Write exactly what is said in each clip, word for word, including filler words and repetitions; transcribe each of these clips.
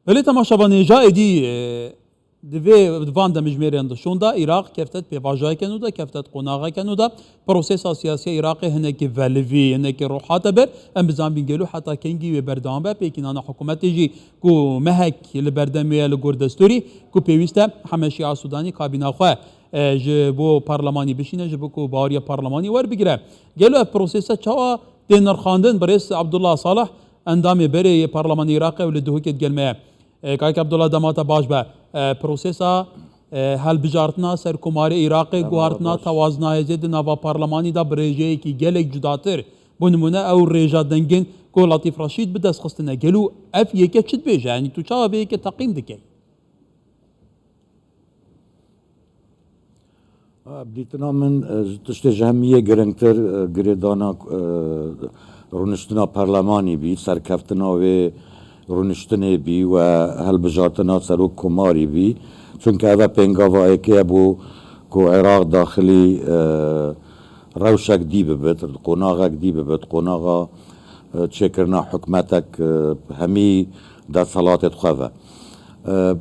Belê temaşevanê, ca êdî, e, di vê, di van demjimêrên di şûnda Iraq keftet pêvajoyeke nû de, keftet qonaxeke nû de. Prosesa siyasiya Iraqê hinekî velivî, hinekî rû hate ber. Em bizanbîn gelo heta kengî wê berdewam be. Pêkînana hikûmetê jî ku mehek li berdem wê ye li gor destûrî, ku pêwîst e Mihemed Şia Sûdanî kabîna xwe, e, ji bo parlemanî bişîne, ji bo ku baweriya parlemanî werbigire. Gelo ev prosesa çawa tê nirxandin? Birêz Abdullah Salih, endamê berê yê Parlemanê Iraqê û li Duhokê digel me ye. E, Kak Abdullah, dema te baş be. E, prosesa, e, helbijartina serkomarê Iraqê, guhartina tewazina hêzê di nava parlemanî de bi rêjeyekî gelek cudatir. Bo nimûne ew rêja dengin ku Latîf Reşîd bi dest xistine. Gelo ev yeke çi dibêje? Yanî tu çawa vê yeke teqîm dikey? Bi dîtina min, e, ji tiştê ji hemiyê giringtir, e, girêdana, e, rûniştina parlemanî bî, serkeftina wê rûniştinê bî we helbijartina serok komarî bî. Çunke ev e pêngava yekê ye bû ku Iraq daxilî, e, rewşek dî bibit, qonaxek dî bibit, qonaxa, e, çêkirina hikûmetek, e, hemî desthilatê xwe ve. E,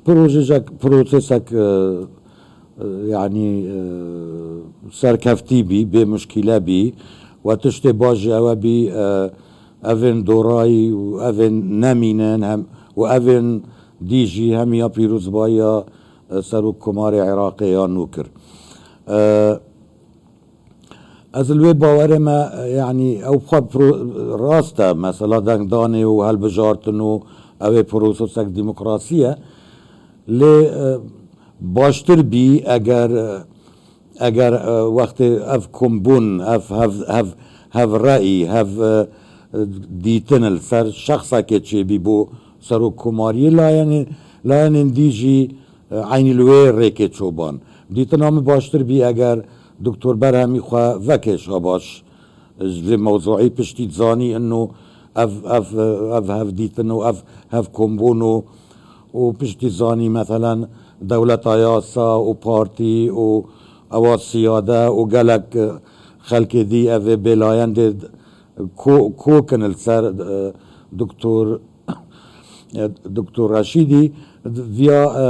projejek, prosesek, e, e, yanî, e, serkeftî bî, bê muşkîle bî. We tiştê baş ji ewe bî, e, evên dorayî û evên nemînin hem, û evên dî jî hemiya pîrozbayiya, e, Serok Komarê Iraqê ya nû kir. E, Ez li wê bawerê me, yanî ew xwe pro-, rast e, mesela dengdanê û helbijartin û ew ê prosesek demokrasî ye. Lê, e, baştir bî eger, e, eger, e, wextê ev kombûn, ev hev, hev, hev reyî, hev, e, dîtin li ser şexsekê çêbî bo serokkomariyê, layenê, layenên dî jî, e, eynî li wê rêkê çoban. Dîtina min baştir bî eger Doktor Berhemî xwe vekêşa baş, e, ji vê mewzûî piştî zanî ino ev, ev, ev hevdîtin û ev hevkombûn û, û piştî zanî, meselen, dewleta yasa û partî û ewa siyade û gelek, e, xelkê dî ev ê bêlayendê ko-, kokin li ser, e, Doktor e, Doktor Reşîdî viya, e,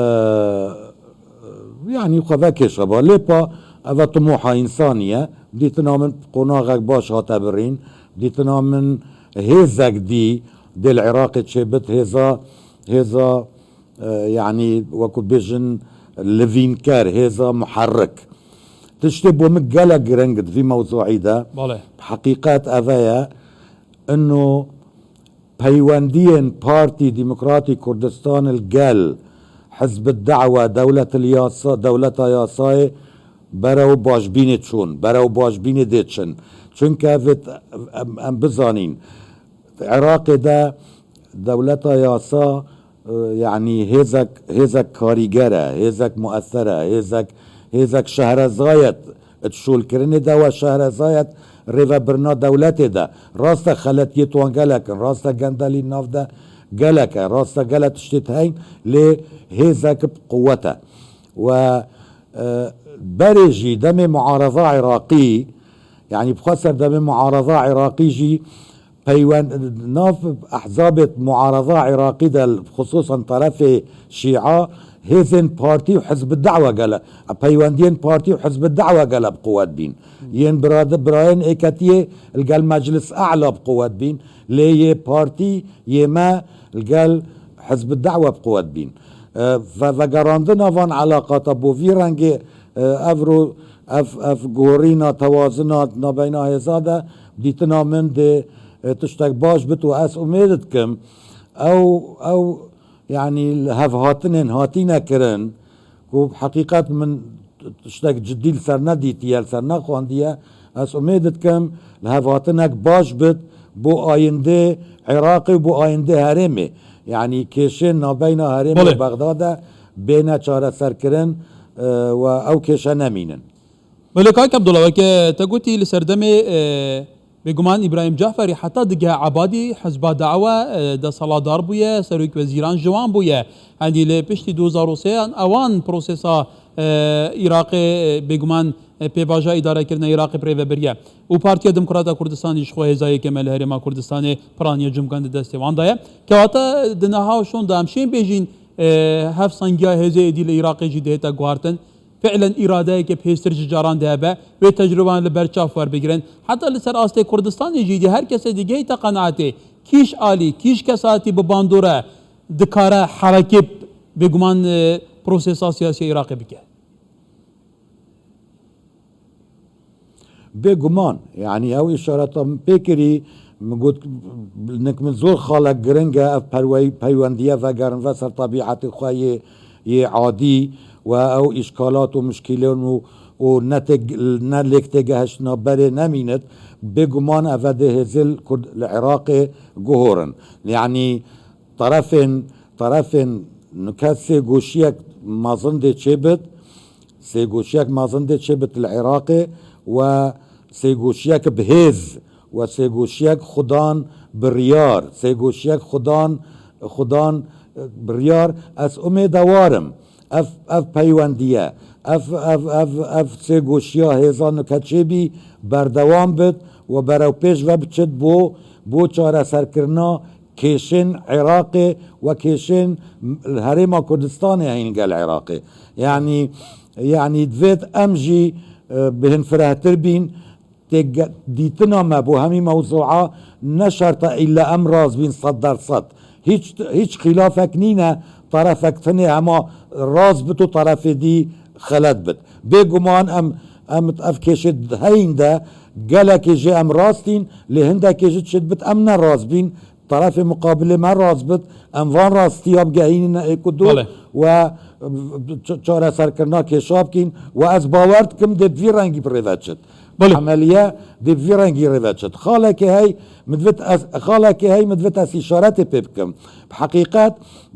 yanî xwe vekêşe ba. Lê pa eva timoha însanî ye. Dîtina min qonaxek baş hate birîn. Dîtina min hêzek dî dê li Iraqê çêbit, hêza, hêza, e, yanî wekû bêjin livînker, hêza muherrik. Tiştê bo min gelek giring di vî mewzûî de. Belê. Heqîqet eve ye. Ino peywendiyên Partî Demokratî Kurdistan li gel Hizb Da'we, dewlet yasa, dewleta yasayê berew başbînê çûn, berew başbînê dê çin. Çunke vê em, em bizanîn, Iraqê de dewleta yasa, e, yanî hêzek, hêzek karîger e, hêzek mueser e, hêzek, hêzek şehrezayet di şolkirinê de we şehrezayet rêvebirina dewletê de. Rast e xeletiyê wan gelek in, rast e gendelî nav de gelek e, rast e gelek tiştê heyn, lê hêzek bi quwet e. We, e, berê jî demê muareza Iraqî, yanî bixwe ser demê muareza Iraqî jî peywend-, nav ehzabê muareza Iraqî de, xisûsan terefê Şîa, hêzên partî û Hizb Da'we gele-, peywendiyên partî û Hizb Da'we gele bi quwet bîn. Yên birade-, birayên êketiyê li gel Meclis E'la bi quwet bîn. Lê yê partî, yê me li gel Hizb Da'we bi quwet bîn. E, ve-, vegerandina van elaqata bo vî rengê, e, ev ro-, ev, ev gorîna tewazina nabeyna hêza de dîtina min dê, e, tiştek baş bit û ez umêd dikim ew, ew, yanî li hevhatinên hatîne kirin ku heqîqet min tiştek cidî li ser nedîtiye, li ser nexwandiye, ez umêd dikim li hevhatinek baş bit bo ayindê Iraqê û bo ayindê herêmê. Yanî kêşên nabeyna herêmê û Belê. Bexdadê bêne çareserkirin, e, we ew kêşe nemînin. Belê, Kak Abdullah, weke te gotî, li serdemê, e, bêguman Îbrahîm Caferî heta digehe Ebadî Hizba Da'we, e, desthilatdar bûye, serok wezîran ji wan bûye. Hendî li piştî du hezar û sê an ewan prosesa, e, Iraqê, e, bêguman Pêvajoya îdarekirina Iraqê bi rê ve biriye û Partiya Demokrata Kurdistanê jî ji xwe hêza yekeme li Herêma Kurdistanê piraniya cumkan di destê wan de ye. Kewata di niha şûn de em şên bêjîn, e, hevsangiya hêzê êdî li Iraqê jî dihête guhartin. Fiilen îradeyeke bihêztir ji caran de hebe, wê tecrûbeyan li ber çav werbigirin. Heta li ser astê Kurdistanê jî dî her kesê digihîte qenaetê, kî ji alî, kî ji kesatî bi bandore dikare herekê bêguman, e, prosesa siyasî ya Iraqê bike. Bêguman, yanî ew îşareta min pê kirî, min got, nik min zor xalek giring e, ev perwey-, peywendiye vegerin ve ser tebîetê xwe yê, yê adî we ew îşkalat û muşkîlên û, û ne tê-, ne lêk têgehiştina berê nemînit. Bêguman ev e dê hêzê li Kurd-, li Iraqê guhorin. Yanî terefên, terefên nuke sêgoşiyek mezin dê çêbit, sêgoşiyek mezin dê çêbit li Iraqê we sêgoşiyek bihêz we sêgoşiyek xudan biryar, sêgoşiyek xudan, xudan, e, biryar. Ez umêdewar im ev, ev peywendiye, ev, ev, ev, ev sêgoşiya hêzan nuke çêbî berdewam bit we berewpêş ve biçit bo, bo çareserkirina kêşên Iraqê we kêşên herêma Kurdistanê heyîn gel Iraqê. Yanî, yanî divêt em jî, e, bihinfirehtir bîn, têge-, dîtina me bo hemî mewzûa ne şert e îlle em rast bîn sed dersed. Hîç, hîç xîlafek nîne terefek tinê hema rast bit û terefê dî xelet bit. Bêguman em, em ev kêşê heyîn de gelekê jê em rast în, lê hindekê ji çêt bit em ne rast bîn. Terefê muqabilê me rast bit, em van rastiya bigehînîne êk û du Belê. we ç-, çareserkirina kêşa bikîn we ez bawer dikim dê bi vî rengî bi rê ve çit. Belê. Emeliye dê bi vî rengî rê ve çit. Xalekê hey min divêt ez, xalekê hey min divêt ez îşaretê pê bikim. Bi heqîqet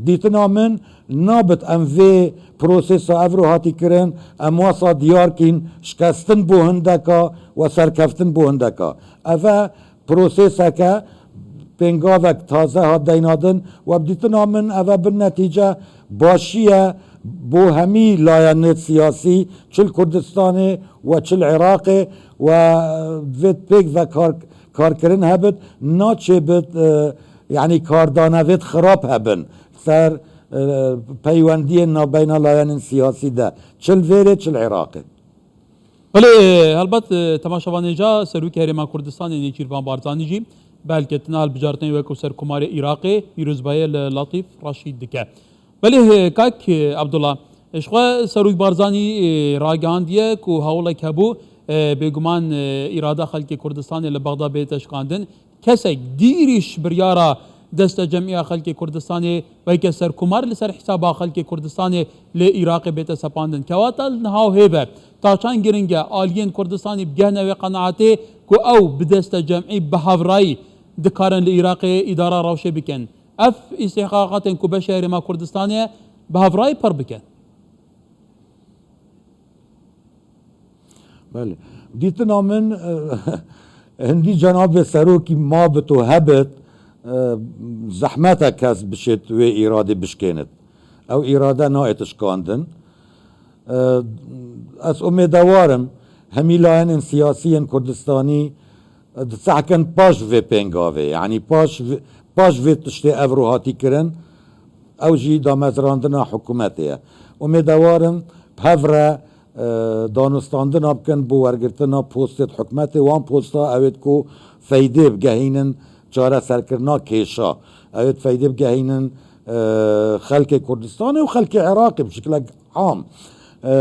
dîtina min nabit em vê prosesa ev ro hatî kirin, em wasa diyar kîn, şikestin bo hindeka we serkeftin bo hindeka. Ev e proseseke pêngavek taze hat deynadin. We bi dîtina min ev e bin netîce başî ye bo hemî layenê siyasî, çi li Kurdistanê we çi li Iraqê we vêt pêk ve kar, karkirin hebit, naçêbit, e, yanî kardane vêt xirab hebin ser, e, peywendiyên navbeyna layenên siyasî de, çi li vêrê, çi li Iraqê. Belê, helbet, e, temaşevanê ca Serokê Herêma Kurdistanê Nêçîrvan Barzanî jî bi helketina hilbijartinê wekî Serkomarê Iraqê pîrozbahiya li Latîf Reşîd dike. Belê, e, kak, e, Abdullah, e, ji xwe Serok Barzanî, e, ragihandiye ku hewlek hebû, e, bêguman, e, îrada xelkê Kurdistanê li Bexda bête şikandin. Kesek dî êrîş biryara destecemîya xelkê Kurdistanê weke serkomar li ser hesaba xelkê Kurdistanê li Iraqê bête sepandin. Kewata li niha û hêve ta çend giring e aliyên Kurdistanê bigehne wê qenaetê ku ew bi destecemî bi hevrayî dikarin li Iraqê îdara rewşê bikin. Ev îstîhqaqatên ku beşê Herêma Kurdistanê ye bi hevrayî pir bikin. Belê. Dîtina min, e, hindî cenabê serokî mabit û hebit, e, zehmet e kes bişêt wê îradê bişkênit. Ew îrade nayêt şikandin. E, ez umêdewar im hemî layenên siyasî yên Kurdistanî, e, disehkin paş vê pêngavê, yanî paş vê, paş vê tiştê ev ro hatî kirin, ew jî damezrandina hikûmetê ye. Umêdewar im bi hev re, e, danûstandina bikin bo wergirtina postê di hikûmetê, wan posta ew ê ku feydê bigehînin çareserkirina kêşa, ew ê feydê bigehînin, e, xelkê Kurdistanê û xelkê Iraqê bi şiklek am, e,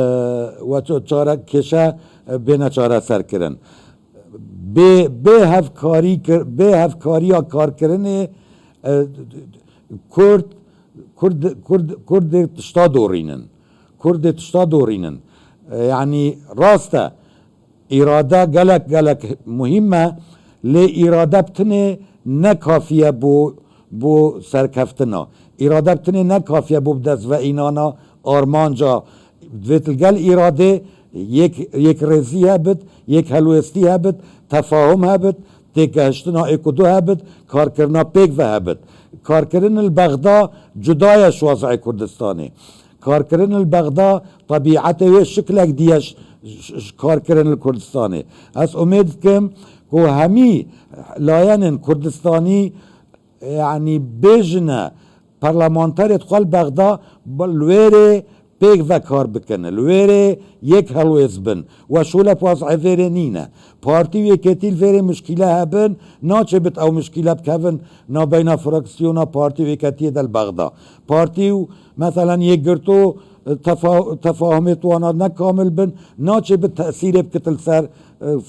we ça-, çare kêşe, e, bêne çareserkirin. Bê, bê hevkarî kir-, bê hevkariya karkirinê, e, Kurd, Kurd, Kurd, Kurd dê tişta dorînin. Kurd dê tişta dorînin. E, yanî rast e, îrade gelek, gelek muhîm e, lê îrade bi tinê ne kafî ye bo, bo serkeftina. Îrade bi tinê ne kafî ye bo bi dest ve înana armanca. Divêt li gel îradê yek, yekrêzî hebit, yekhelwêstî hebit, tefahum hebit, têgehiştina êk û du hebit, karkirina pêk ve hebit. Karkirin li Bexda cuda ye ji wazayê Kurdistanê. Karkirin li Bexda tebîetê wê şiklek dî ye ş-, ji, ji kar kirin li Kurdistanê. Ez umêd dikim ku hemî layenên Kurdistanî, yanî bêjine parlamenterê xwe li Bexda, bi-, li wê rê pêk ve kar bikin, li wê rê yek helwêz bin. We şûle waz'ê vê rê nîne. Partî û yeketî li vê rê muşkîle hebin, naçê bit ew muşkîle bikevin navbeyna fraksiyona partî û yeketiyê de li Bexda. Partî û, meselen, yekgirto, tefa-, tefahumê wana ne kamil bin, naçê bi tesîrê bikit li ser, e,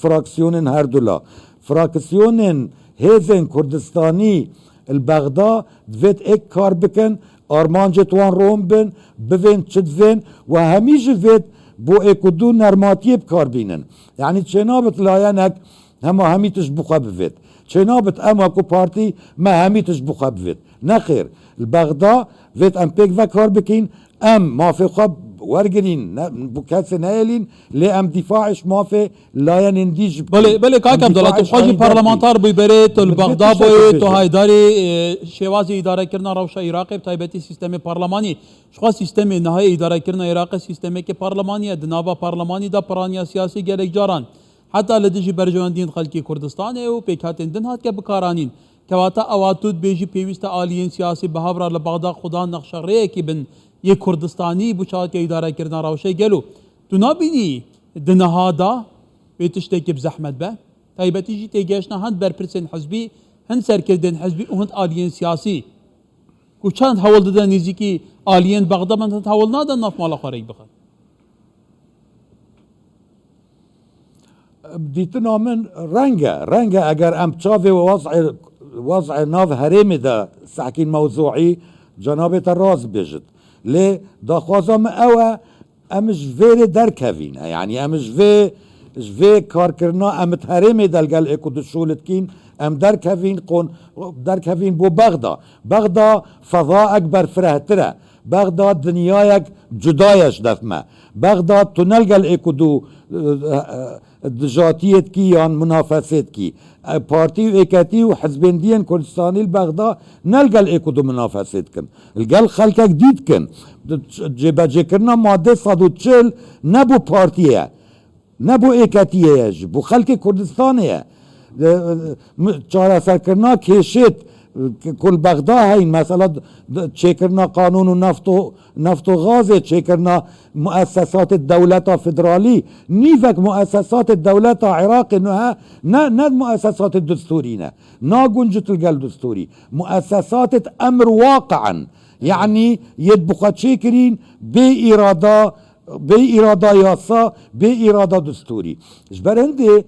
fraksiyonên her du la. Fraksiyonên hêzên Kurdistanî li Bexda divêt êk kar bikin, armancê wan ron bin, bivên çi divên, we hemî ji vêt bo êk û du nermatiyê bi kar bînin. Yanî çênabit layenek hema hemî tişt bi xwe bivêt. Çênabit em wekû partî me hemî tişt bi xwe bivêt. Nexêr, li Bexda vêt em pêk ve kar bikîn, em mafê xwe wergirîn, ne, bo kesê neyelîn, lê em dîfaê ji mafê layenên dî jî bikîn. Belê, belê, kak Em Abdullah, dîfaê tu ji xwe jî ayîn derkîn. parlamentar bûyî berê, tu li Li Bexda bûyî, tu bêje. haydarî, e, şêwazê îdarekirina rewşa Iraqê, bi taybetî sîstemê parlemanî. Ji xwe sîstemê niha yê îdarekirina Iraqê sîstemeke parlemanî ye. Di nava parlemanî de piraniya siyasî gelek caran heta li dijî berjewendiyên xelkê Kurdistanê û pêkhatên din hatike bikaranîn. Kewata ewa tu dibêjî pêwîst e aliyên siyasî bi hev re li Bexda xudan nexşerêyekî bin yê Kurdistanî bo çawa hatiye îdarekirina rewşê gelo. Tu nabînî di niha de wê tiştekî bi zehmet be? Taybetî jî têgihiştina hin berpirsên hizbî, hin serkirdên hizbî û hin aliyên siyasî ku çend hewl dide nêzîkî aliyên Bexda bin, hin hewl nade nav mala xwe rêk bixin. Dîtina min reng e. Reng e eger em çavê waz'ê, waz'ê nav herêmê de sehkîn mewzûî, cenabê te rast bêjit. Lê daxwaza min ew e, em ji vê rê derkevîn. Yanî em ji vê, ji vê karkirina em di herêmê de li gel êk û du şûl dikîn, em derkevîn qon-, derkevîn bo Bexda. Bexda fezaek berfirehtir e. Bexda dinyayek cuda ye ji def me. Bexda tu ne li gel êk û du, eh, eh, dijatiyê dikî yan munafesê dikî. E, partî û êketî û hizbên dî yên Kurdistanî li Bexda ne li gel êk û du munafesê dikin. Li gel xelkek dî dikin. Di ç-, cêbecêkirina madê sed û çil ne bo partiyê ye. Ne bo êketiyê ye jî. Bo xelkê Kurdistanê ye. E, e, mi-, çareserkirina kêşêt, e, ku li Bexda heyn, mesela d-, d-, çêkirina qanûn û neft û, neft û gazê, çêkirina muessesatê dewleta federalî, nîvek muessesatê dewleta Iraqê nuhe ne, ne muessesatê dustûrî ne. Naguncit li gel dustûrî. Muessesatê emr waqi in. Yanî yê bi xwe çêkirîn bê îrada, bê îrada yasa, bê îrada dustûrî. Ji ber hindê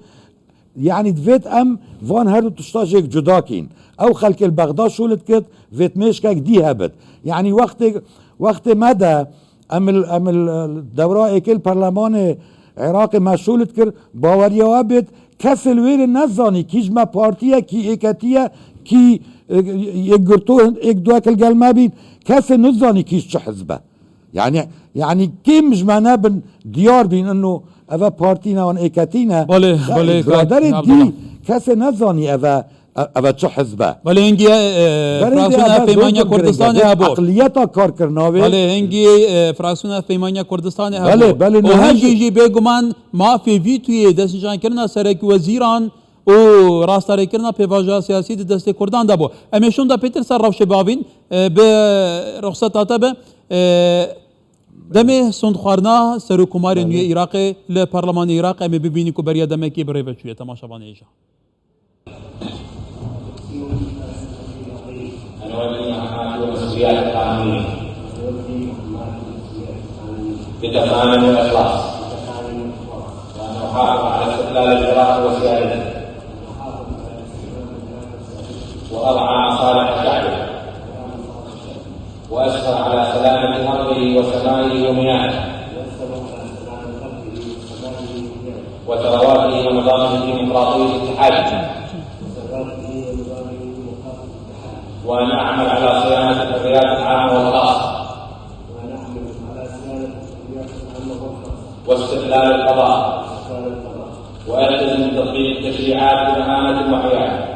Yanî divêt em van her du tişta jêk cuda kîn. Ew xelkê li Bexda şûl dikit, vêt mêşkek dî hebit. Yanî wextê, wextê me de em il, em il, dewra êkê li perlemanê Iraqê me şûl dikir, baweriya we bêt, kesê li wê rê nezanî kî ji me partî ye, kî êketî ye, kî, e, yek girto, êk duwek li gel me bîn, kesê nizanî kî ji çi hizb e. Yani, yani kêm ji me nebin diyar bîn, ino eve partî ne, wan êketî ne. Belê, Ya, belê, biraderê kak dî, Abdullah. Kesê nezanî eve, eve çi hizb e. Belê, hingî, e, Berê fraksiyona dê eve Hevpeymaniya zor Kurdistanê girêng e. hebû. Eqliyeta karkirina wê. Belê, hingî, e, fraksiyona Hevpeymaniya Kurdistanê hebû. Belê, belê, Û niha hingî jî jî bêguman mafê vîtuyê destnîşankirina serek wezîran û rasterekirina pêvajoya siyasî di destê Kurdan de bû. Em ê şûnda pêtir ser rewşê bavîn, e, bi ruxseta te be. E, demê sûnd xwarina serokkomarê nû yê Iraqê li Parlemanê Iraqê em ê bibînî ku beriya demekê bi rê ve çûye. Temaşevanê hêja. أنا والدي مهمات ومسؤوليات القانونية بتفاني وإخلاص، وأن أحافظ على استقلال العراق وسيادته، وأرعى مصالح شعبه، وأسهر على سلامة أرضه وسمائه ومياهه، وثرواته ومضامن ديمقراطية الاتحاد، وأن أعمل على صيانة الحريات العامة والخاصة، واستقلال القضاء، وألتزم بتطبيق التشريعات بأمانة وحياد.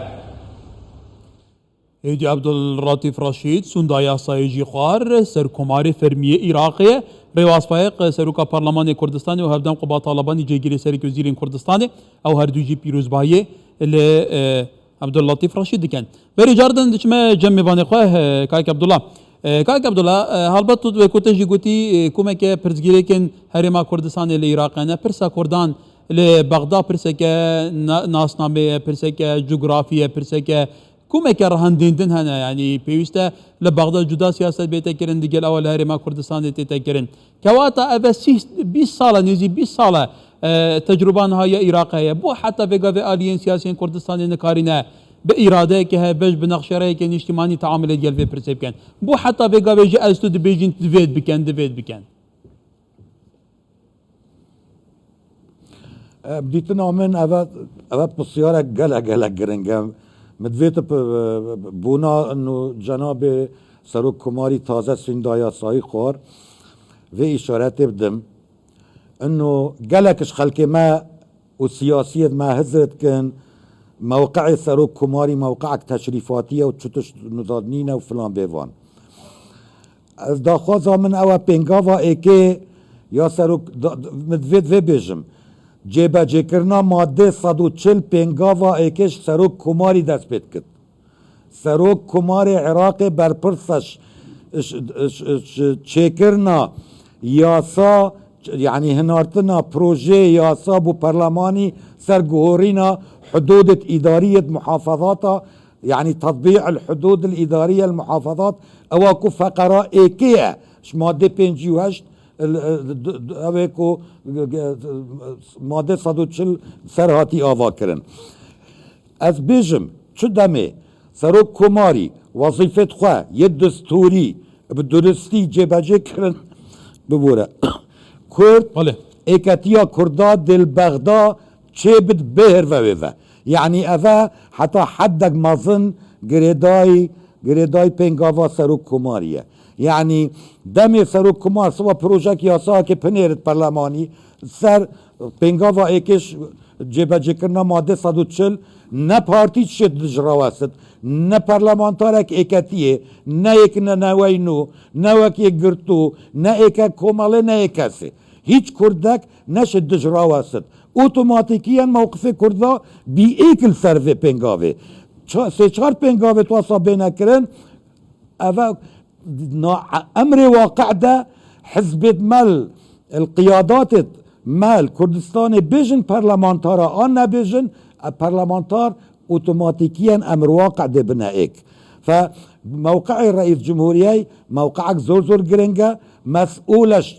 Êdî Abdulratîf Reşîd sûnda yasayê jî xwar, serkomarê fermî yê Iraqê Rêwaz Fayiq, Seroka Parlemanê Kurdistanê û hevdem Quba Talebanî cêgirê Serokê Wezîrên Kurdistanê, ew her du jî pîrozbahiyê li, e, Abdullatîf Reşîd dikin. Berê car din diçime cem mêvanê xwe, e, Kak Abdullah. E, Kak Abdullah, e, helbet tu wê ku te jî gotî, e, komeke pirsgirêkên Herêma Kurdistanê li Iraqê ne. Pirsa Kurdan li Bexda pirseke na-, nasnameyê ye, pirseke cografî ye, pirseke Komeke rihendên din hene, yanî pêwîst e li Bexda cuda siyaset bête kirin, digel ewa li Herêma Kurdistanê tête kirin. Kewata ev e sî, bîst sal e, nêzî bîst sal e, e, tecrûba niha ya Iraqê heye. Bo heta vê gavê aliyên siyasiyên Kurdistanê nikarîne bi îradeyeke hevbeş, bi nexşereyeke nîştîmanî teamulê digel vê pirsê bikin? Bo heta vê gavê jî ez tu dibêjin divêt bikin, divêt bikin? E, bi dîtina min eve, eve pisyarek gelek, gelek giring e. Min divê tu bi, bona ino cenabê Serok Komarî taze sûnda yasayî xwar, vê îşaretê bidim. Ino gelek ji xelkê me û siyasiyê me hizir dikin, mewqeê Serok Komarî mewqeek teşrîfatî ye û çi tişt nizad nîne û filan bêvan. Ez daxwaza min ew e, pêngava êkê ya serok, da, da, min divê, divê bêjim. Cêbecêkirina madê sed û çil pêngava êkê ji Serok Komarî dest pê dikit. Serok Komarê Iraqê berpirs e ji, ji, ji, ji çêkirina yasa, yanî hinartina projeyê yasa bo perlemanî ser guhorîna hudûdê îdariyê muhafazata, yanî tetbî el hudûd el îdariye el muhafazat, ewa ku feqera êkê ye, ji madê pêncî û heşt, el, e, d-, d-, ew ê ku, g-, g-, madê sed û çil ser hatî ava kirin. Ez bêjim, çi demê Serok Komarî wezîfet xwe yê destûrî bi duristî cêbecê kirin, bibûre. Kurd, Belê. Êketiya Kurda dê li Bexda çêbit bêhir ve wê ve. Yanî eve heta heddek mezin girêdayî, girêdayî pêngava Serok Komarî ye. Yanî demê Serok Komar siva projek yasayekê pinêrit perlemanî ser pêngava êkê ji cêbecêkirina madê sed û çil ne partî tişt dij rawestit, ne perlemantarek êketiyê, ne yek ne newey nû, ne wek yek girtû, ne êkek komelê, ne yek kesê. Hîç kurdek neşit dij rawestit. Otomatîkiyen mewqifê Kurda bî êk li ser vê pêngavê. Ça-, sê çar pêngavê tu wesa bêne kirin, eve na-, emrê waqi de hizbêt me l-, el qiyadatêt me li Kurdistanê bêjin parlamentara an nebêjin, e, parlamentar otomatîkiyen emr waqi dê bine êk. Fe mewqeê Reîs Cumhuriyey mewqeek zor zor giring e, mesûl e ji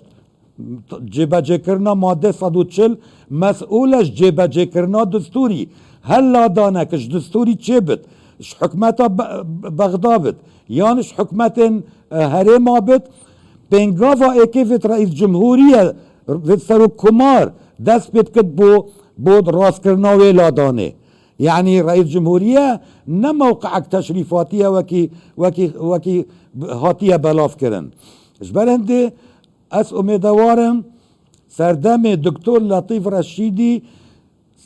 cêbecêkirina madê sed û çil, mesûl e ji cêbecêkirina destûrî. Her ladaneke ji destûrî çêbit, ji hikûmeta Be-, Be-, Bexda bit, yan ji hikûmetên, e, herêma bit, pêngava êkê vêt reîs cumhûrî ye, vêt serokkomar dest pê dikit bo, bo rastkirina wê ladanê. Yanî reîs cumhûrî ye, ne mewqeek teşrîfatî ye wekî, wekî, wekî hatiye belavkirin. Ji ber hindê ez umêdewar im serdemê Doktor Letîf Reşîdî,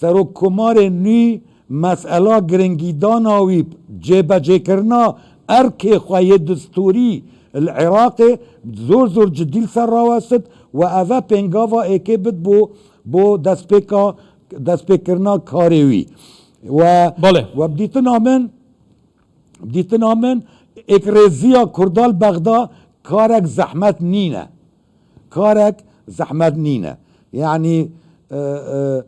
serokkomarê nû, mesela giringîdana wî, cêbecêkirina erkê xwe yê destûrî li Iraqê zor zor cidî li ser rawestit û eve pêngava êkê bit bo, bo destpêka, destpêkirina karê wî. We, Belê. We bi dîtina min, Dîtina min, êkrêziya Kurda li Bexda karek zehmet nîne. Karek zehmet nîne. Yanî, e, e,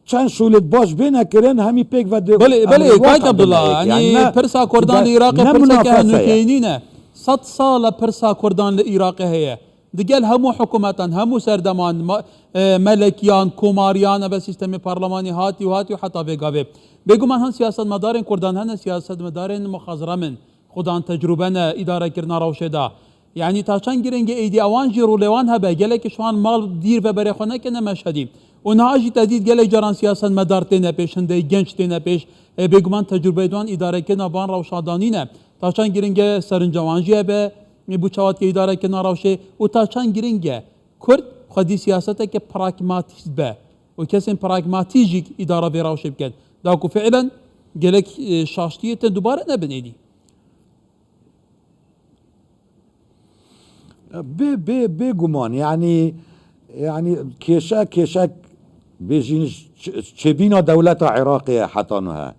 çend şûlêt baş bêne kirin, hemî pêk ve dê-, Belê, em belê, ê Kayt waqe Abdullah, bine êk. Yanî yanî ne, pirsa Kurdan li Iraqê ne pirseke münafese ye. Henûkeyî nîne. Sed sal e pirsa Kurdan li Iraqê heye. Digel hemû hikûmetan, hemû serdeman, ma-, e, melekiyan, komariyan, eve sîstemê parlemanî hatî û hatî û heta vê gavê. Bêguman hin siyasetmedarên Kurdan hene, siyasetmedarên muxazrem in. Xudan tecrûbe ne îdarekirina rewşê de. Yanî ta çend giring e êdî ewan jî rolê wan hebe, gelekî ji wan mal dîr ve berê xwe nekene Meşhedî. Û niha jî te dît gelek caran siyasetmedar têne pêş, hindê genç têne pêş. E, bêguman tecrûbeyê di wan îdarekirina van rewşa de nîne. Ta çend giring e serinca wan jî hebe, e, bo çawa dike îdarekirina rewşê û ta çend giring e Kurd xwedî siyaseteke pragmatîst be û kesên pragmatîk jî îdara vê rewşê bikin. Da ku fiilen gelek, e, şaştiyê te dubare nebin êdî. Bê, bê, bêguman, yanî, yanî kêşe, kêşek bêjîn ç-, çêbîna dewleta Iraqê ye heta nuhe.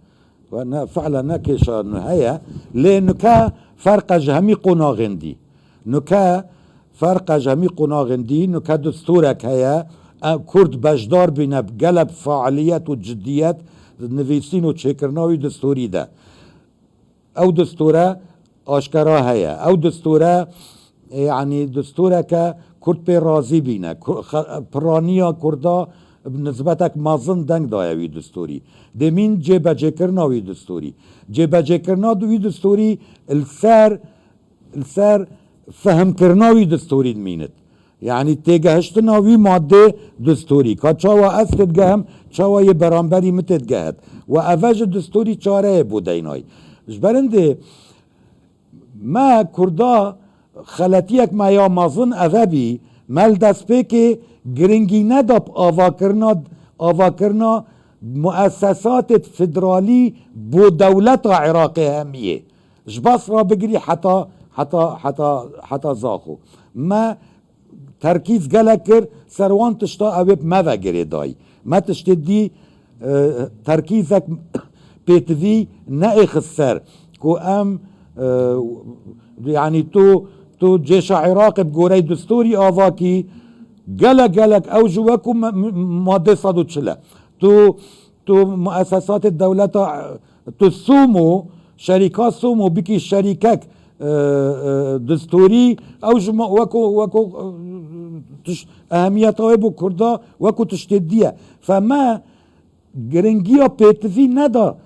We ne, fi'len ne kêşa nuhe ye. Lê nuke ferqe ji hemî qonaxên dî. Nuke ferqe ji hemî qonaxên dî, nuke distûrek heye. E, Kurd beşdar bîne bi gelek faaliyet û cidiyet nivîsîn û çêkirina wî distûrî de. Ew distûre aşkera heye. Ew distûre, e, yanî distûreke Kurd pê razî bîne. Ku-, xe-, piraniya Kurda bi nisbetek mezin deng daye wî distûrî. Demîn cêbecêkirina wî distûrî. Cêbecêkirina wî distûrî li ser, li ser fehmkirina wî distûrî dimînit. Yanî têgehiştina wî madê distûrî. Ka çawa ez têdigehim, çawa yê beramberî min têdigehit. We eve ji distûrî çareyê bû deynayî. Ji ber hindê me Kurda xeletiyek me ya mezin eve bî, me li destpêkê giringî neda bi avakirina, avakirina muessesatê federalî bo dewleta Iraqê hemiyê. Ji Basra bigirî heta, heta, heta, heta Zaxo. Me terkîz gelek kir ser wan tişta, ew ê bi me ve girêdayî. Me tiştê dî, e, terkîzek pêtivî neêxist ser ku em, e, yanî tu, tu cêşa Iraqê bi goreyê distûrî ava kî, gelek gelek ew ji weku me-, m-, madde sed û çil e. Tu, tu muessesatê dewleta, tu Sûmo, şerîka Sûmo bikî şerîkek, e, e, distûrî, ew ji ma-, weko, weko, e, tiş-, ehemiyeta wê bo Kurda weko tiştê dî ye. Fe me giringiya pêtivî neda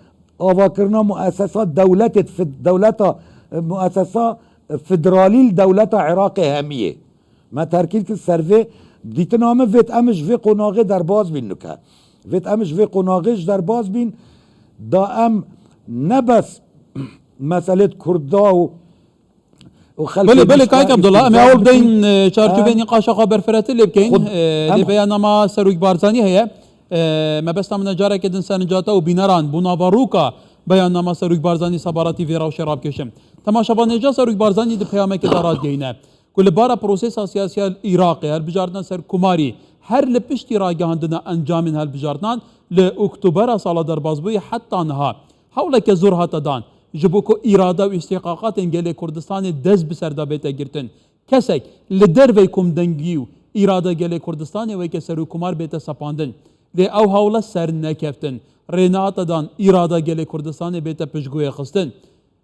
avakirina muessesa dewletê, fed-, dewleta, e, muessesa federalî li dewleta Iraqê hemiyê. Me terkîl kir ser vê, dîtina min vêt em ji vê qonaxê derbaz bîn nuke. Vêt em ji vê qonaxê ji derbaz bîn, da em ne bes meselê Kurda û, û xelkê Belê, belê, Kayk Abdullah, em ê hewl bideyîn, e, çarçoveyê nîqaşa xwe berfiretir lê bikeyn. Xwe-, E, em lê beyannama Serok Barzanî heye. E, mebesta min e careke din serinca te û bîneran bo naveroka beyannama Serok Barzanî sebaratî vê rewşê rabikêşim. Temaşevanê ca Serok Barzanî di peyamekê de radigihîne ku li bara prosesa siyasiya li Iraqê, hilbijartina serkomarî, her li piştî ragihandina encamên hilbijartinan li Oktobera sala derbasbûyî heta niha hewleke zor hate dan ji bo ku îrade û îstîqaqatên gelê Kurdistanê dest bi ser de bête girtin. Kesek li dervey komdengî û îrada gelê Kurdistanê weke serokkomar bête sepandin. Lê ew hewle ser nekeftin. Rê nehate dan îrada gelê Kurdistanê bête piştguhê xistin.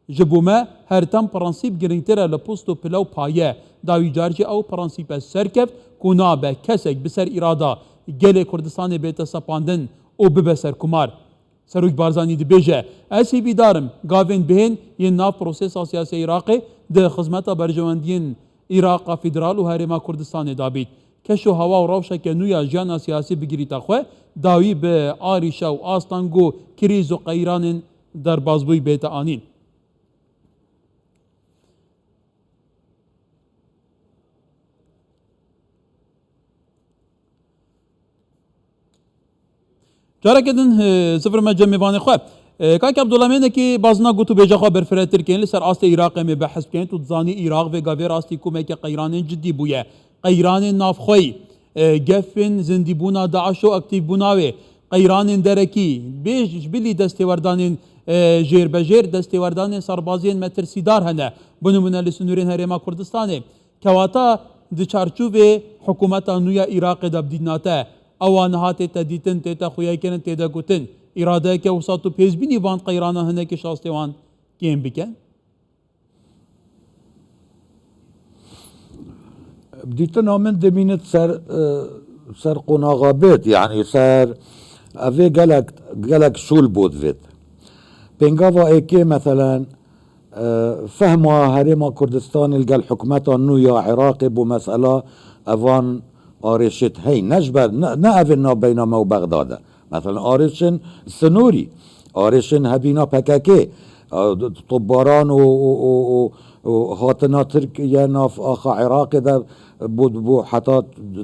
Ji bo me her tim prensîp girîngtir e li post û pile û paye. Dawî car jî ew prensîpe serkeft ku nabe kesek bi ser îrada gelê Kurdistanê bête sepandin û bibe serkomar. Serok Barzanî dibêje, ez hêvîdar im gavên bihên yên nav prosesa siyasî ya Iraqê di xizmeta berjewendiyên Îraqa Federal û Herêma Kurdistanê de bît. Keş û hewa û rewşeke nû ya jiyana siyasî bigirîte xwe, dawî bi arîşa û asteng û krîz û qeyranên derbasbûyî bête anîn. Careke din, e, zifir me cem mêvanê xwe. E, Kak Abdullah, me hinekî bazina got û bêja xwe berfiretir kên, li ser astê Iraqê em ê behs bikên. Tu dizanî Iraq vê gavê rastî komeke qeyranên cidî bûye. Qeyranên navxweyî, e, gefên zindîbûna DAIŞ û aktîfbûna wê, qeyranên derekî, bêj ji bilî destêwerdanên, e, jêrbejêr, destêwerdanên serbaziyên metirsîdar hene, bi nimûne li sinûrên Herêma Kurdistanê. Kewata di çarçovê hikûmeta nû ya Iraqê de bi dîtina te, ewa niha tête dîtin, tête xuyakirin, tête gotin, îradeyeke wisa tu pêzbînî van qeyranan hinekî ji astê wan kêm bike? Dîtina min dimînit ser, e, ser qonaxa bêt, yanî ser evê gelek, gelek şûl bû divêt. Pêngava êkê, meselen, e, fehma Herêma Kurdistanê li gel hikûmeta nû ya Iraqê bo mesela evan arêşêt hey, ne ji ber, ne, ne evên navbeyna me û Bexdad e. Mesela arêşên sinûrî, arêşên hebîna P K K, e, topbaran û, û, û, û, û hatina Tirkiye nav axa Iraqê de bû, bû heta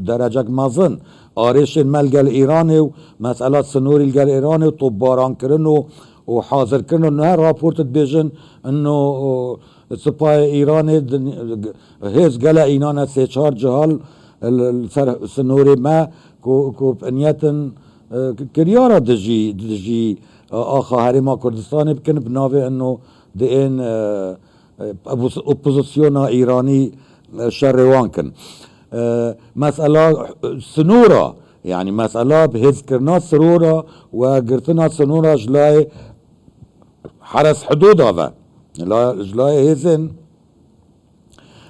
derecek mezin. Arêşên me li gel Îranê û mesela sinûrî li gel Îranê û topbarankirin û, û hazirkirin û niha raport dibêjin ino, û, Sipayê Îranê din-, hêz gele înane sê çar cihal li, li ser sinorê me ku, ku niyetin, e, kiryara dijî, dijî, e, axa Herêma Kurdistanê bikin, bi navê ino di ên, e, e, opozîsyona Îranî, e, şerê wan kin. E, mesela sinora, yanî mesela bi hêzkirina sinora we girtina sinora ji layê Heres Hudûda ve, la, ji layê hêzên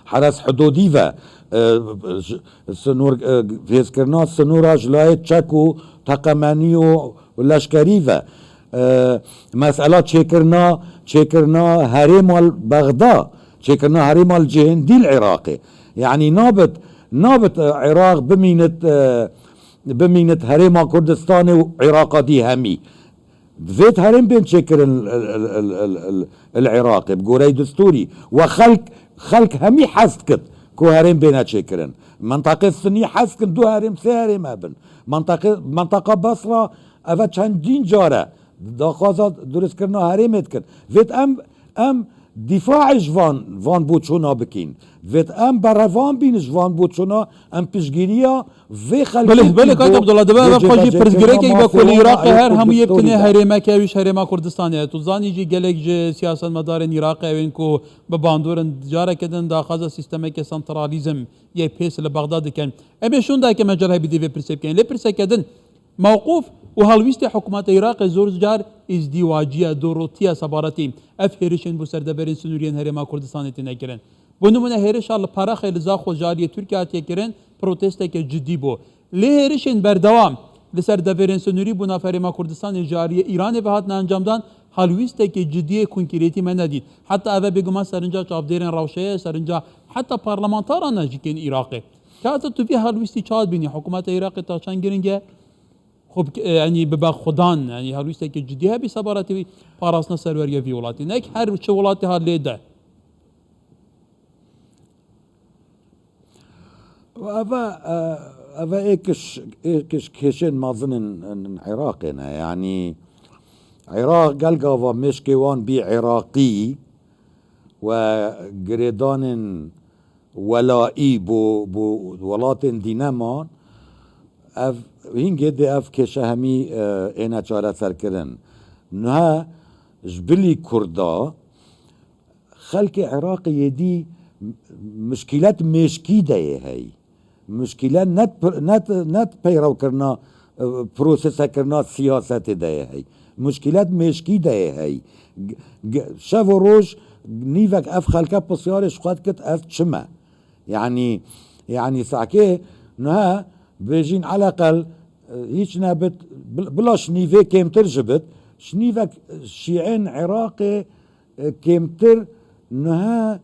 Heres Hudûdî ve, e, ji, sinor, e, hêzkirina sinora ji layê çek û teqemenî û leşkerî ve, e, mesela çêkirina, çêkirina herêma li Bexda, çêkirina herêma li cihên dî li Iraqê. Yanî nabit, nabit, e, Iraq bimînit, e, bimînit Herêma Kurdistanê û Iraqa dî hemî. Divêt herêm bên çêkirin li, li, li, li, li, li Iraqê, bi goreyê destûrî. We xelk, xelk hemî hez dikit ku herêm bêne çêkirin. Menteqê Sinî hez dikin du herêm, sê herêm hebin. Menteqê, menteqa Basra, eve çendîn car e daxwaza durustkirina herêmê dikin. Vêt em, em dîfaê ji van, van boçûna bikîn. Vêt em berevan bîn ji van boçûna, em piştgiriya vê xelkê Belê, belê, kayka Abdullah, dibe eve xwe jî pirsgirêkek be ku li Iraqê her hemû yê bitinê herêmeke wî ji Herêma Kurdistanê ye. Tu zanî jî gelek ji siyasetmedarên Iraqê ew ên ku bi bandor in, careke din daxwaza sîstemeke santralîzm yê pês li Bexdad dikin. Em ê şûndayeke me car hebî dê vê pirsê bikin. Lê pirseke din, mewqûf û helwîstê hikûmeta Iraqê zor car îzdîwacî ye, dorotî ye sebaretî ev hêrişên bo ser deverên sinûrî yên Herêma Kurdistanê têne kirin. Bo nimûne hêrişa li Perexê li Zaxo ji aliyê Tirkiye hatiye kirin, protesteke cidî bû. Lê hêrişên berdewam li ser deverên sinûrî bo nav Herêma Kurdistanê ji aliyê Îranê ve hatine encamdan, helwîstekê cidî yê konkrêtî me nedît. Heta eve bêguman serinca çavdêrên rewşe ye, serinca heta parlamentaran e jî kên Iraqê. Kata tu vî helwîstî çawa dibînî? Hikûmeta Iraqê ta çend giring e? Xwe bi, e, yanî bibe xudan, yanî helwîstekê cidî hebî sebaretî parastina serweriya vî welatî. Nek her çi welatê ha lê de. Eve, e, eve êkiş, êkiş kêşên mezin in, in Iraqê ne. Yanî Iraq gel gava mêşkê wan bî Iraqî we girêdanên welayî bo, bo welatên dîne man, ev hîngê dê ev kêşe hemî, e, êne çareserkirin. Niha ji bilî Kurda, xelkê Iraqê yê dî mişkîlet mêşkî de yê hey. Mişkîlet net, net, net peyrewkirina, e, prosesekirina siyasetê de yê hey. Mişkîlet mêşkî de yê hey. G-, g-, şev û roj nîvek ev xelke pisyarê ji xwe dikit, ev çi me? Yanî, yanî sakê niha bêjîn eleqel, e, hîç nebit, bil-, bila ji nîvê kêmtir ji bit, ji nîvek şîên Iraqê, e, kêmtir niha,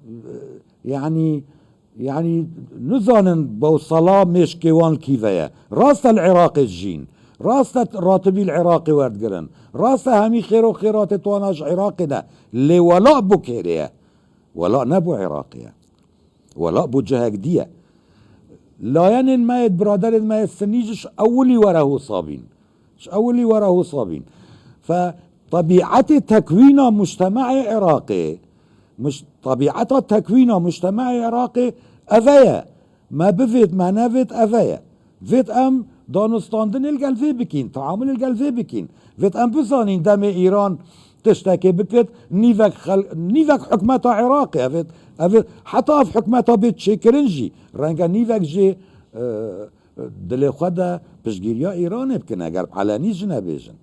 e, yanî, yanî nizanin bewsala mêşkê wan kî ve ye. Rast e li Iraqê dijîn. Rast e ratibî li Iraqê werdigirin. Rast e hemî xêr û xêratê twana ji Iraqê ne. Lê wela bo kêrê ye. Wela ne bo Iraqê ye. Wela bo cihek dî ye. Layenên me yê, biraderên me yê Sinî jî ji ewilî were hosa bîn. Ji ewilî were hosa bîn. Fe tebîetê tekwîna mujtemeê Iraqê, muj-, tebîeta tekwîna mujtemeê Iraqê eve ye. Me bivêt, me nevêt, eve ye. Vêt em danûstandinê li gel vê bikîn, teamulê li gel vê bikîn. Vêt em bizanîn demê Îran tiştekê bikit, nîvek xel-, nîvek hikûmeta Iraqê, evêt, evêt, heta ev hikûmeta bê çêkirin jî, renge nîvek jê, e, dilê xwe de piştgiriya Îranê bikin, eger elenî jî nebêjin.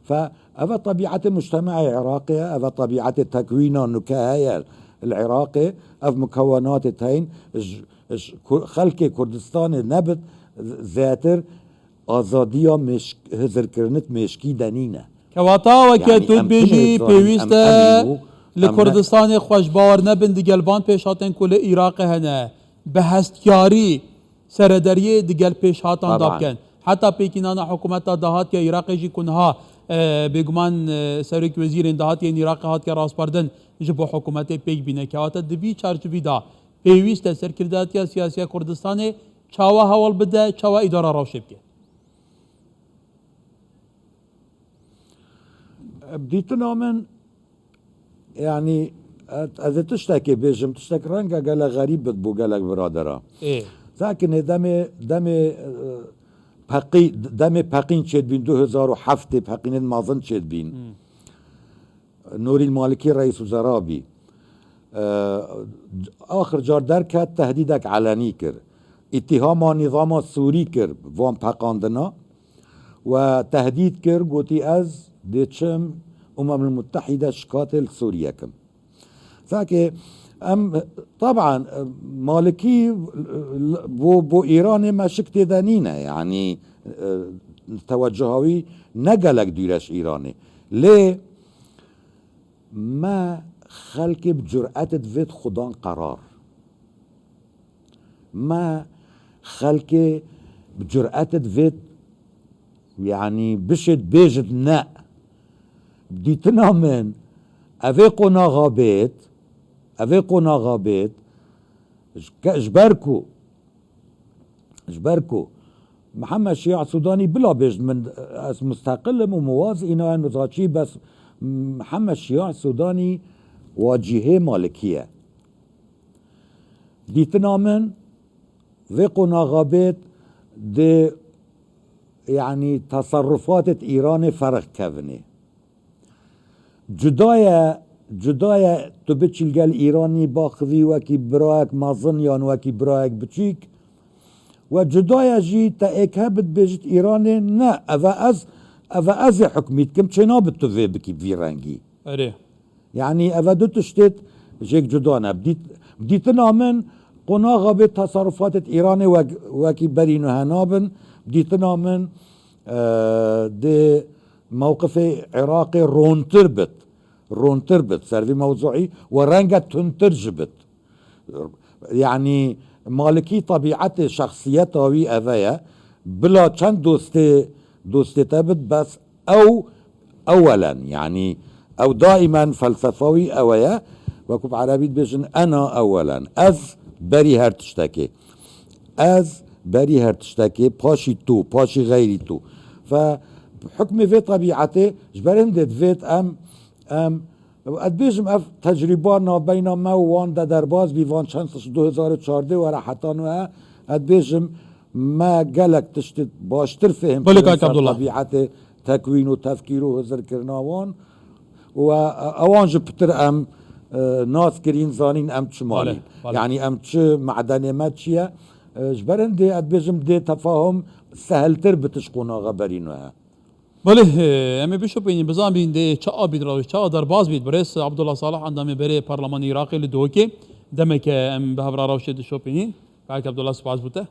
Fe eve tebîetê mujtemeê Iraqê ye, eve tebîetê tekwîna nuke heye li Iraqê, ev mukewenatê teyn ji, ji ku-, xelkê Kurdistanê nebit, zêtir azadiya mêş-, hizirkirinit mêşkî de nîne. Kewata weke Yanî tu em dibêjî, tune zanin, pêwîst em e emin û li em ne- Kurdistanê xweşbawer nebin digel van pêşhatên ku li Iraqê hene, bi hestkarî serederiyê digel pêşhatan Taban. da bikin. Heta pêkînana hikûmeta dahatiye Iraqê jî ku niha, e, bêguman, e, serokê wezîrên dahatiye yên Iraqê hatiye raspardin ji bo hikûmetê pêk bîne. Kewata di vî çarçivî de pêwîst e serkirdatiya siyasiya Kurdistanê çawa hewl bide, çawa îdara rewşê bike? Bi dîtina min Yanî, ez ê tiştekê bêjim, tiştek renge gelek xerîb bit bo gelek biradera. Ê. Zakinê demê, demê, e, peqî-, demê peqîn çêdibîn, du hezar û heftê peqînên mezin çêdibîn. Hmm. Nûrî Malikî reîs wezera bî. E, axir car derket, tehdîdek elenî kir. Îtîhama nîzama Sûrî kir van peqandina. We tehdîd kir, gotî, ez dê çim Umemul Mutehîde şikatê li Sûriye kim. Fekê em, taban, Malikî bo, bo Îranê meşik tê de nîne, yanî, e, tewecuha wî ne gelek dûre ji Îranê. Lê me xelkê bi curetê divêt xudan qerar. Me xelkê bi curetê divêt, yanî bişêt bêjit ne. Dîtina min, evê qonaxa bêt, evê qonaxa bêt, ji ke-, ji ber ku, ji ber ku Mihemed Şiya Sûdanî bila bêjt min, ez musteqil im û muwaz îna ye, nizaçî, bes Mihemed Şiya Sûdanî wacîhê Malikî ye. Dîtina min, vê qonaxa bêt, dê, yanî, teserrufatê di Îranê ferq kevinê. Cuda ye, cuda ye tu biçî li gel Îranî baxivî wekî birayek mezin yan wekî birayek biçîk. We cuda ye jî te êk hebit bêjit Îranê, ne, eve ez, eve ez ê hukmî dikim, çênabit tu vê bikî bi vî rengî. Erê. Yanî eve du tiştêt jêk cuda ne. Bi dît-, bi dîtina min qonaxa bê teserrufatê di Îranê wek-, wekî berî nuhe nabin. Bi dîtina min, e, dê mewqifê Iraqê rontir bit. Rontir bit. Ser vî mewzûî we renge tundtir jî bit. Yanî Malikî tebîetê şexsiyeta wî eve ye. Bila çend dostê, dostê te bit, bes ew ewelen, yanî ew daimen felsefa wî ewe ye. Wekû bi erebî dibêjin, ena ewelen. Ez berî her tiştekê. Ez berî her tiştekê, paşî tu, paşî xeyrî tu. Fe hukmê vê tebîetê ji ber hindê divêt em Em, ez dibêjim, ev tecrûba navbeyna me û wan de derbas bî, van çend sal, du hezar û çardeh were heta nuhe, ez dibêjim, me gelek tiştê baştir fêhm Belê, kirin kak ser Abdullah. Tebîetê tekwîn û tefkîr û hizirkirina wan. Û, e, ewan ji pitir em, e, nas kirîn, zanîn em çi malîn. Belê, belê. Yanî em çi medenê me çi ye? E, ji ber hindê ez dibêjim dê tefahum seheltir bi tişt qonaxa berî nuhe. Belê, e, em ê bişopînin, bizanbîn dê çawa bît rewş, çawa derbas bît. Birêz Abdullah Salih, endamê berê Parlemanê Iraqê li Duhokê. Demeke em bi hev re rewşê dişopînin. Kak Abdullah, spas bo te.